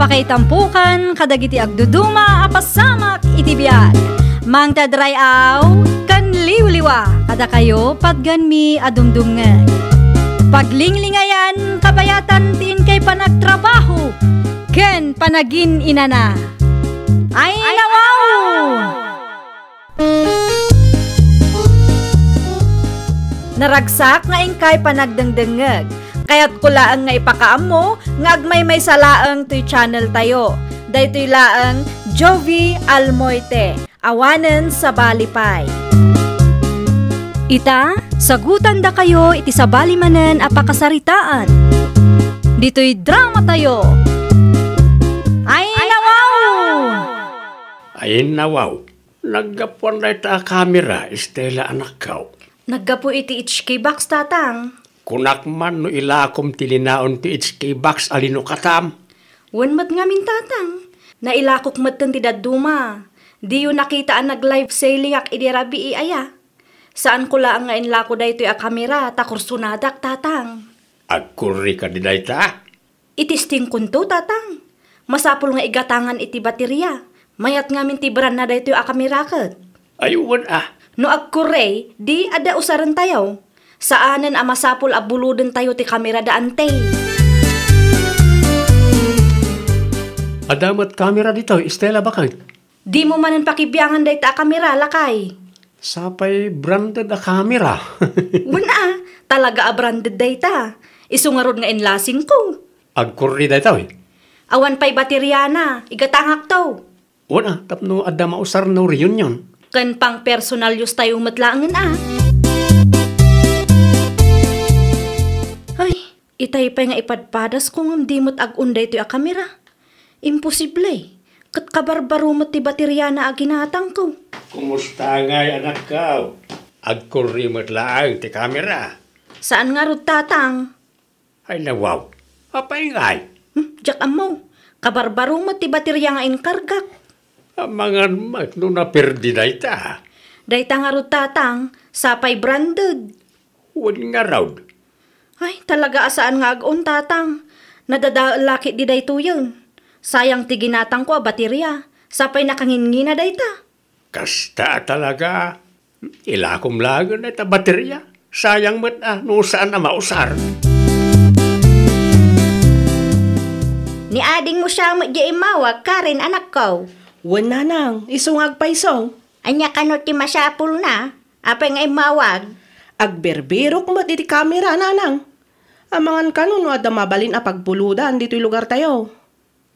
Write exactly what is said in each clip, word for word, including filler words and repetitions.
Pakaitampokan kadagiti agduduma a pasamak iti biag. Mangted ray-aw ken liwliwa kadakayo patganmi a dumdumngeg. Paglinglingayan kabayatan ti inkay panagtrabaho ken panagin-inana. Ay, nawaw! Naragsak nga inkay panagdengdengngeg. Kayatko laeng nga ipakaammo nga agmaymaysa laeng toy channel tayo. Daytoy laeng Jovi Almoite, awanen sabali pay. Ita, sagutandakayo iti sabali manen a pakasaritaan. Ditoy drama tayo. Ay, nawaw! Ay, nawaw! Naggapuan dayta a kamera, Estela, anakko. Naggapu iti H K box, tatang. Kunak man no ilakom ti linaon ti H K box a linukatam. Wen met ngamin, tatang. Nailakok metten ti dadduma. Diyo nakita a nag-live selling-ak idi rabii aya. Saanko laeng nga inlako daytoy a kamera ta kursonadak, tatang. Agkurri kadi dayta? Itestingkonto, tatang. Masapul nga igatangan iti bateria. Mayat ngamin ti brandna daytoy a kamera ket. Ay, wen a. No agkurre, di adda usarentayo. Saanen a masapul a bulodentayo ti kamera da ante. Adda met kamera ditoy, Estela, baket? Dimo manen pakibiangan dayta a kamera, lakay. Sapay branded a kamera. Wen a, talaga a branded dayta. Isu ngarud nga inlasingko. Agkurri daytoy. Awan pay bateriana, igatangakto. Wen a, tapno adda mausar no reunion. Ken pang personal use tayo met laengen a. Ay, itay pay nga ipadpadasko ngem di met ag-on daytoy a kamera. Imposible. Ket kabarbaro met ti bateriana a ginatangko. Kumusta ngay, anakko? Agkurri met laeng ti kamera. Saan ngarud, tatang? Ay, nawaw. Apay ngay? Hmm, diak ammo. Kabarbaro met ti bateria nga inkargak. Amangan met no naperdi dayta. Dayta ngarud, tatang, sapay branded. Wen ngarud. Ay, talaga a saan nga ag-on, tatang. Nadadael la ketdi daytoyen. Sayang ti ginatangko a bateria. Sapay nakangingina dayta. Kasta a talaga. Ilakom laengen dayta bateria. Sayang met a no saan a mausar. Ni adingmo siya met diay immawag, Karen, anakko. Wen, nanang, isu nga agpayso. Ania kano ti masapulna? Apay nga immawag? Agberbirok met iti kamera, nanang. Amangan kano no adda mabalin a pagbulodan ditoy lugartayo.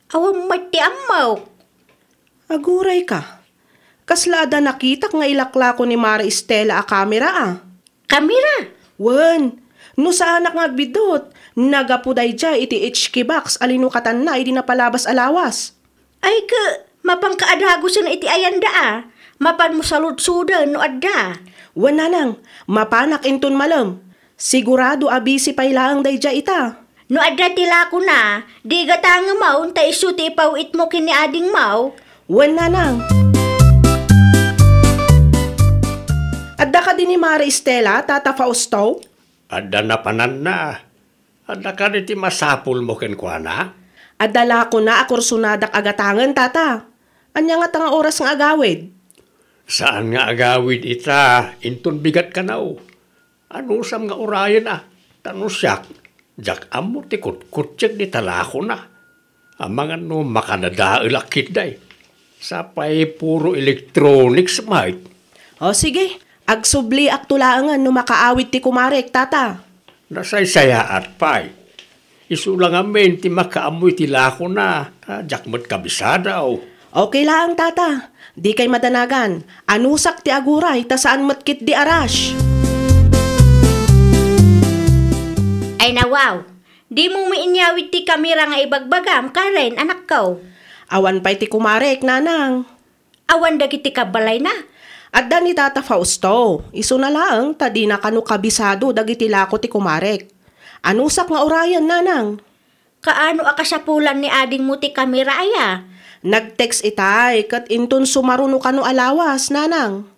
Awan met ti ammok. Agurayka. Kasla adda nakitak nga ilaklako ni Mare Estela a kamera a. Kamera? Wen, no saanak nga agbiddut, nagapu daydiay iti H K box a linukatanna idi napalabas a lawas. Ay, ke, mapanka a dagusen iti ayanda a. Mapanmo saludsoden no adda. Wen, nanang, mapanak inton malem. Sigurado a busy pay laeng daydiay ita. No adda ti lakona, di igatangem ta isu ti ipaw-itmo ken ni adingmo. Wen, nanang. Adda kadi ni Mare Estela, Tata Fausto? Adda napananna. Adda kadi ti masapulmo kenkuana? Adda lakona a kursonadak a gatangen, Tata. Ania ngata nga oras nga agawid? Saan nga agawid ita, inton bigat kano. Anusam nga urayen a, ta no siak, diak ammo ti kutkuttiek dita lakona. Amangan no makanadaelak ketdi. Sapay puro electronics met. O sige, agsubliakto laengen no makaawid ti kumarek, Tata. Nasaysayaat pay. Isu la ngamin ti makaammo iti lakona, ta diak met kabisado. Okay laeng, Tata. Dikay madanagan. Anusak ti aguray, ta saan met ketdi a rush. Ay, nawaw. Dimo met inyawid ti kamera nga ibagbagam, Karen, anakko. Awan pay ti kumarek, nanang. Awan dagiti kabalayna? Adda ni Tata Fausto. Isuna laeng ta dina kano kabisado dagiti lako ti kumarek. Anusak nga urayen, nanang? Kaano a kasapulan ni adingmo ti kamera aya? Nag-text itay ket inton sumaruno kano a lawas, nanang.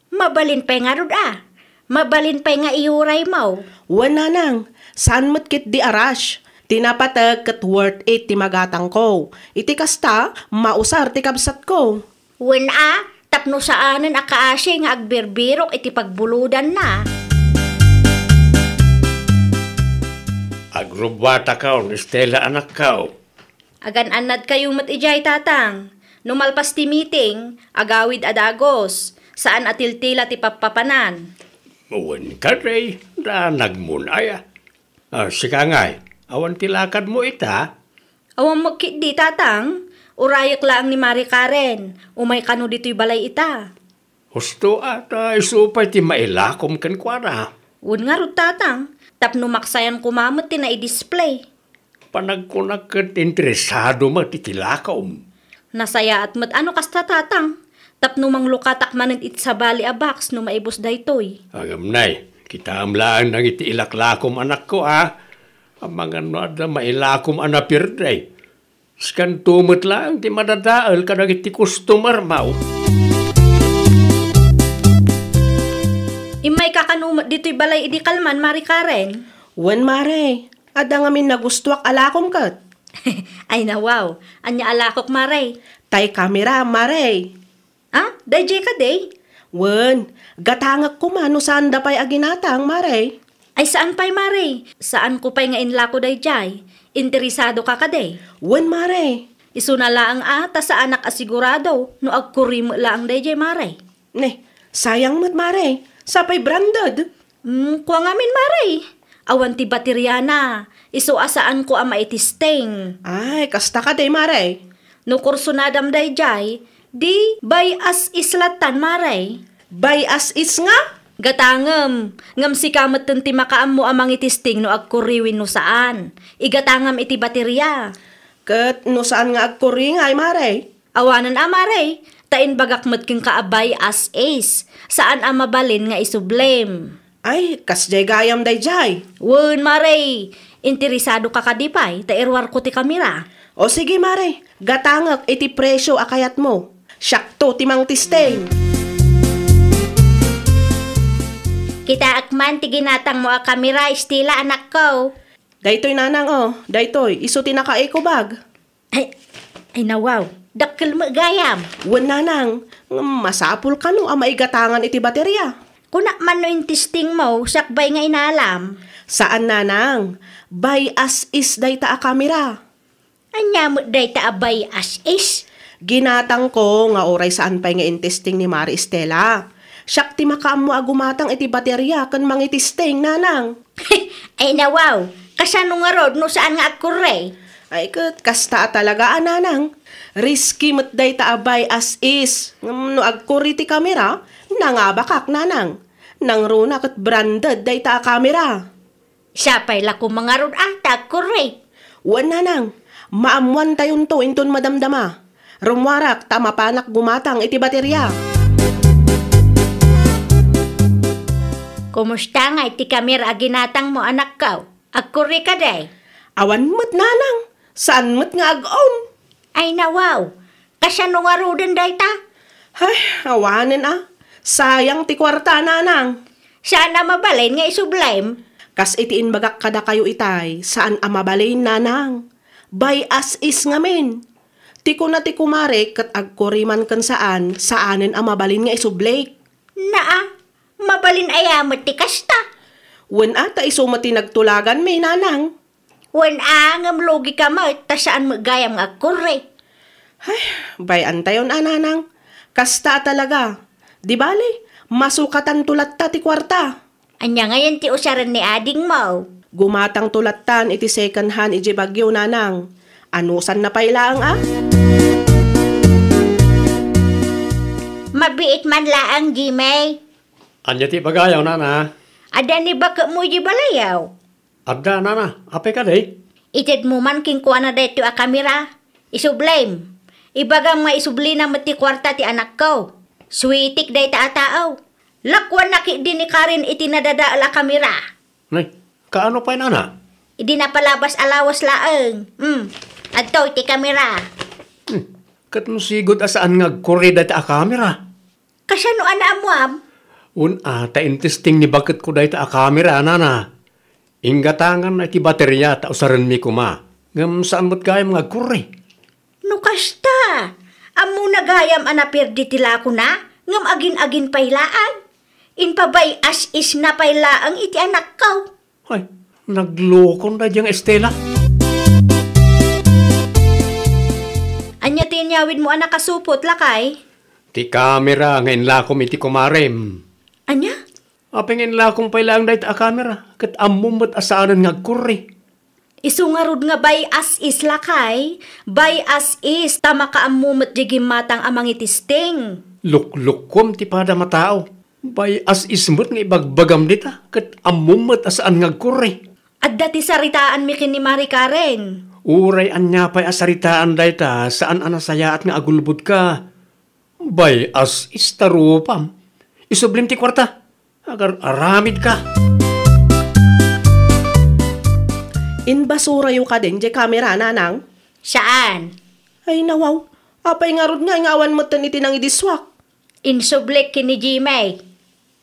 Mabalin pay ngarud a. Mabalin pay nga iyuraymo. Wen, nanang, saan met ketdi a rush. Ti napateg ket worth it ti magatangko. Iti kasta, mausar ti kabsatko. Wen a, tapno saanen a kaasi nga agbirbirok iti pagbulodanna. Agrubbuatakon, Estela, anakko. Agan-annadkayo met idiay, tatang. No malpas ti meeting, agawid a dagus. Saan a tiltila ti pappapanan. Wen kadi, danagmon aya. Ah, sika ngay, awan ti lakadmo ita? Awan met ketdi, tatang. Urayek laeng ni Mari Karen. Umay kano ditoy balay ita. Husto a, ta isu pay ti mailakom kenkuana. Wen ngarud, tatang, tapno maksayan koma met ti nai-display. Panagkunak ket interesado met iti lakom. Nasayaat met a no kasta, tatang, tapno manglukatak manen iti sabali a box no maibus daytoy. Agamnay, kitaem laeng dagiti ilaklakom, anakko, a. Amangan no adda mailakom a napirdi. Sikanto met laeng ti madadael kadagiti customer-mo. Immayka kano met ditoy balay idi kalman, Mari Karen? Wen, Mare. Adda ngamin nagustuak a lakom ket. Ay, nawaw. Ania a lakok, Mare? Tay kamera, Mare. Ah, daydiay kadi? Wen, gatangek koma no saanda pay a ginatang, Mare. Ay, saan pay, Mare. Saanko pay nga inlako daydiay. Interesadoka kadi? Wen, Mare. Isuna laeng a, ta saanak a sigurado no agkurri met laeng daydiay, Mare. Ne, sayang met, Mare. Sapay branded. Hmm, kua ngamin, Mare. Awan ti bateriana. Isu a saanko a maitesting. Ay, kasta kadi, Mare. No kursonadam daydiay, di buy as is lattan, Mare. Buy as is nga? Gatangem, ngem sika metten ti makaammo a mangitesting no agkurri wenno saan. Igatangam iti bateria. Ket no saan nga agkurri ngay, Mare? Awanen a, Mare, ta imbagak met kenka a buy as is. Saan a mabalin nga isublem. Ay, kasdiay gayam daydiay. Wen, Mare, interesadoka kadi pay, ta iruarko ti kamera. O sige, Mare, gatangek iti presio a kayatmo. Siakto ti mangtesting. Kitaek man ti ginatangmo a kamera, Estela, anakko. Daytoy, nanang, o, daytoy, isu ti naka-eco bag. Ay, ay, nawaw. Dakkel met gayam. Wen, nanang, ngem masapul kano a maigatangan iti bateria. Kunak man no intestingmo, sakbay nga inalam. Saan, nanang. Buy as is dayta a kamera. Ania met dayta a buy as is? Ginatangko nga uray saan pay nga intesting ni Mari Estela. Siak ti makaammo a gumatang iti bateria ken mangitesting, nanang. Ay, nawaw, kasano ngarud no saan nga agkurri? Ay, ket kasta a talaga a, nanang. Risky met dayta a buy as is. Ngem no agkurri ti kamera, nangabakak, nanang. Nangruna ket branded dayta a kamera. Sapay la koma ngarud a ta agkurri. Wen, nanang, maammoantayonto inton madamdama. Rummuarak ta mapanak gumatang iti bateria. Kumusta ngay ti kamera a ginatangmo, anakko? Agkurri kadi? Awan met, nanang. Saan met nga ag-on. Ay, nawaw. Kasano ngaruden dayta? Ay, awanen a. Sayang ti kuarta, nanang. Saan a mabalin nga isublem? Kas iti imbagak kadakayo itay, saan a mabalin, nanang. Buy as is ngamin. Ti kuna ti kumare ket agkuri man ken saan, saanen a mabalin nga isublek. Naa, mabalin aya met ti kasta? Wen a, ta isu met ti nagtulaganmi, nanang. Wen a, ngem lugika met, ta saan met gayam nga agkurri. Ay, bay-antayon a, nanang. Kasta a talaga. Di bale, masukatanto latta ti kuarta. Ania ngayen ti usaren ni adingmo? Gumatangto lattan iti second hand idiay Baguio, nanang. Anusanna pay laeng a? Mabiit man laeng, Jimmy. Ania ti ibagayo, nana? Adda ni baketmo idiay balayo. Adda, nana. Apay kadi? Itedmo man kenkuana daytoy a kamera. Isublem. Ibagam nga isublina met ti kuarta ti anakko. Suitik dayta a tao. Lakuanna ketdi ni Karen iti nadadael a kamera. Nay, kaano pay, nana? Idi napalabas a lawas laeng. Hmm. Adtoy ti kamera. Hmm. Ket no sigud a saan nga agkurri dayta a kamera? Kasano a naammuam? Wen a, ta intesting ni baketko dayta a kamera, nana. Inggatanganna iti bateria ta usarenmi koma, ngem saan met gayam nga agkurre. No kasta, ammona gayam a naperdi ti lakona, ngem agin-agin pay laeng. Impabay-as-isna pay laeng iti anakko. Ay, naglokon daydiay nga Estela. Ania ti inyawidmo a nakasupot, lakay? Ti kamera nga inlakom iti kumarem. Ania? Apay nga inlakom pay laeng dayta a kamera, ket ammom met a saanen nga agkurre. Isu ngarud nga bay-as-is, lakay, bay-as-is ta makaammo met diay gimmatang a mangitesting. Luklukkom ti padam a tao. Bay-as-is met nga ibagbagam dita, ket ammom met a saan nga agkurre. Adda ti saritaanmi ken ni Mari Karen. Uray ania pay a saritaan dayta, saan a nasayaat nga agulbodka. Bay-as-is ta rupam. Isublim ti kuarta. Agar-aramidka. Inbasurayo kadin diay kamera, nanang? Saan? Ay, nawaw. Apay ngarud nga, nga awan metten iti nangidissuak? Insublik ken ni Jimmy.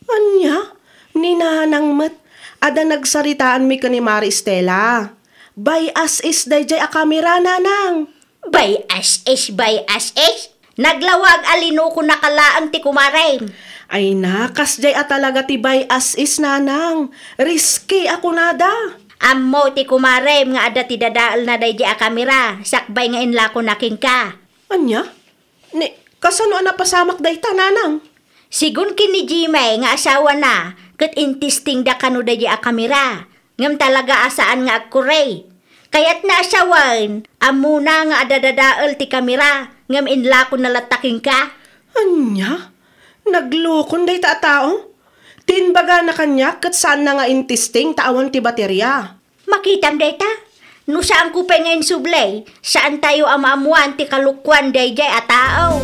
Ania? Ni nanang met. Adda nagsaritaanmi ken ni Mari Estela. Bay-as-is daydiay a kamera, nanang. Bay-as-is, bay-as-is? Naglawag a linukonaka laeng ti kumarem. Ay na, kasdiay a talaga ti bay-as-is, nanang. Risky a kunada. Ammo ti kumarem nga adda ti dadaelna daydiay a kamera, sakbay nga inlakona kenka. Ania? Ni, kasano a napasamak dayta, nanang? Sigun ken ni Jimmy nga asawana, ket intestingda kano daydiay a kamera. Ngem talaga a saan nga agkurre. Kayatna a sawen, ammona nga adda dadael ti kamera, ngem inlakonna latta kenka. Ania? Naglukon dayta a tao? Ti imbagana kaniak ket saanna nga intesting ta awan ti bateria. Makitam dayta? No saanko pay nga insubli, saantayo a maammoan ti kalokuan daydiay a tao.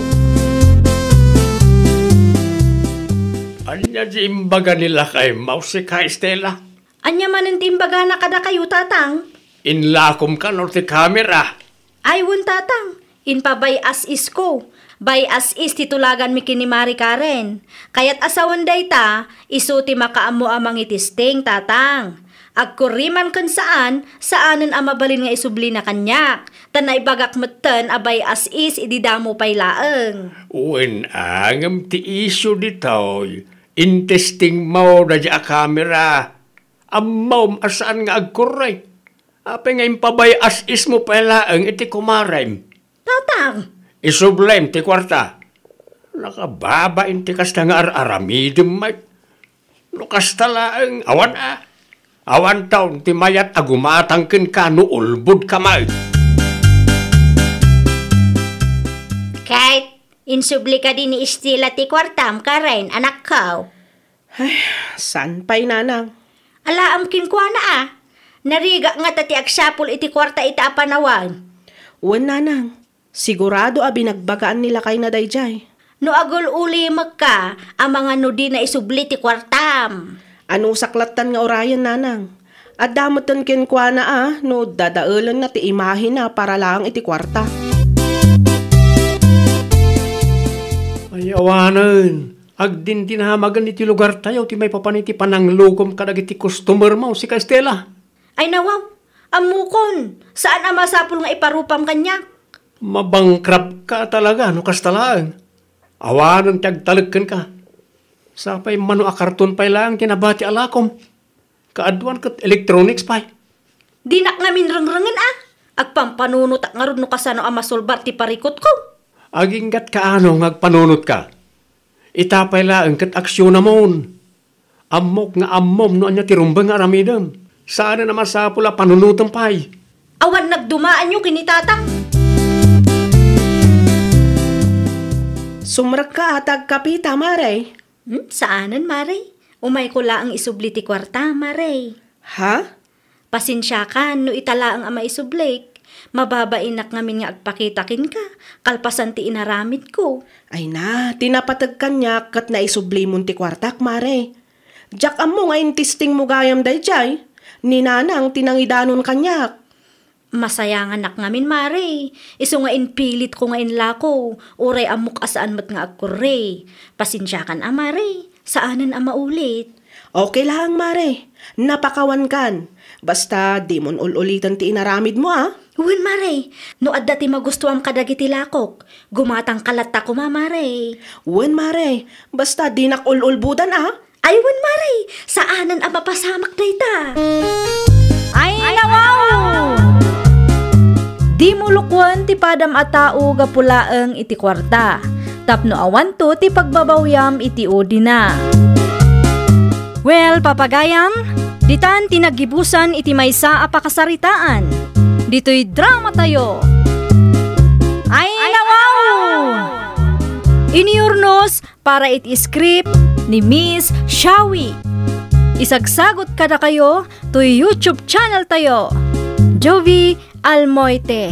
Ania ti imbaga ni lakay Mausika, Estela? Ania manen ti imbagana kadakayo, Tatang? Inlakom kano ti kamera? Ay, wen, Tatang. Impabay-as-isko. Bay-as-is ti tulaganmi ken ni Mari Karen. Kayat a sawen dayta, isu ti makaammo a mangitesting, Tatang. Agkurre man ken saan, saanen a mabalin nga isublina kaniak. Ta naibagak metten a bay-as-is idi damo pay laeng. Wen, ngem ti isu ditoy, intestingmo daydiay a kamera. Ammom a saan nga agkurre. Apay nga impabay-as-ismo pay laeng iti kumarem? Tatang! Isublem ti kuarta. Nakababain ti kasta nga ar-aramidem, Mike. No kasta laeng, awan a. Awan taon ti mayat a gumatang kenka no ulbodka, Mike. Kate, insubli kadi ni Estela ti kuartam, Karen, anakko? Ay, saan pay, nanang? Alaem kenkuana a. Narigat ngata ti agsapul iti kuarta ita a panawen. Wen, nanang. Sigurado a binagbagaan ni lakayna daydiay. No agul-ulimekka, amangan no dina isubli ti kuartam. Anusak lattan nga urayen, nanang. Adda metten kenkuana a no dadaelenna ti imahena para laeng iti kuarta. Ay, awanen. Agdindinamagen iti lugartayo ti maipapan iti pananglukom kadagiti customermo, Mausika, Estela. Ay, nawaw, ammokon, saan a masapul nga iparupam kaniak. Mabankrupt ka talaga no kasta laeng. Awanen ti agtalek kenka. Sapay mano a karton pay laeng ti nabati a lakom. Kaaduan ket electronics pay. Dinak ngamin rengrengen a. Agpampanunotak ngarud no kasano a masolbar ti parikutko. Aginggat kaano nga agpanunotka? Ita pay laeng ket aksionamon. Ammok nga ammom no ania ti rumbeng nga aramidem. Saanen a masapul a panunotem pay. Awan nagdumaanyo ken ni Tatang. Sumrekka a ti agkapita, Mare. Hmm, saanen, Mare. Umayko laeng isubli ti kuarta, Mare. Ha? Pasensiakan no ita laeng a maisublik. Mababainak ngamin nga agpakita kenka, kalpasan ti inaramidko. Ay na, ti napateg kaniak ket naisublimon ti kuartak, Mare. Diak ammo nga intestingmo gayam daydiay. Ni Nanang ti nangidanon kaniak. Masayanganak ngamin, Mare. Isu nga impilitko nga inlako, uray ammok a saan met nga agkurre. Pasensiakan a, Mare. Saanen a maulit. Okay lang, mare. Napakawankan. Basta, dimon ul-uliten ti inaramidmo, a? Wen, mare. No adda ti magustuam kadagiti lakok, gumatangka latta koma, mare. Wen, mare. Basta, dinak ul-ulbodan, a? Ay, wen, mare. Saanen a mapasamak dayta. Ay, nawaw! Dimo lukuen ti padam a tao gapu laeng iti kuarta, tapno awanto ti pagbabawiam iti udina. Well, papagayam, ditan ti naggibusan iti maysa a pakasaritaan. Ditoy dramatayo. Ay, nawaw! Iniurnos para iti script ni Miss Shawi. Isagsagot kadakayo toy YouTube channel tayo, Jovi Almoite.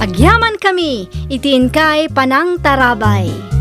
Agyaman kami iti inkay panangtarabay.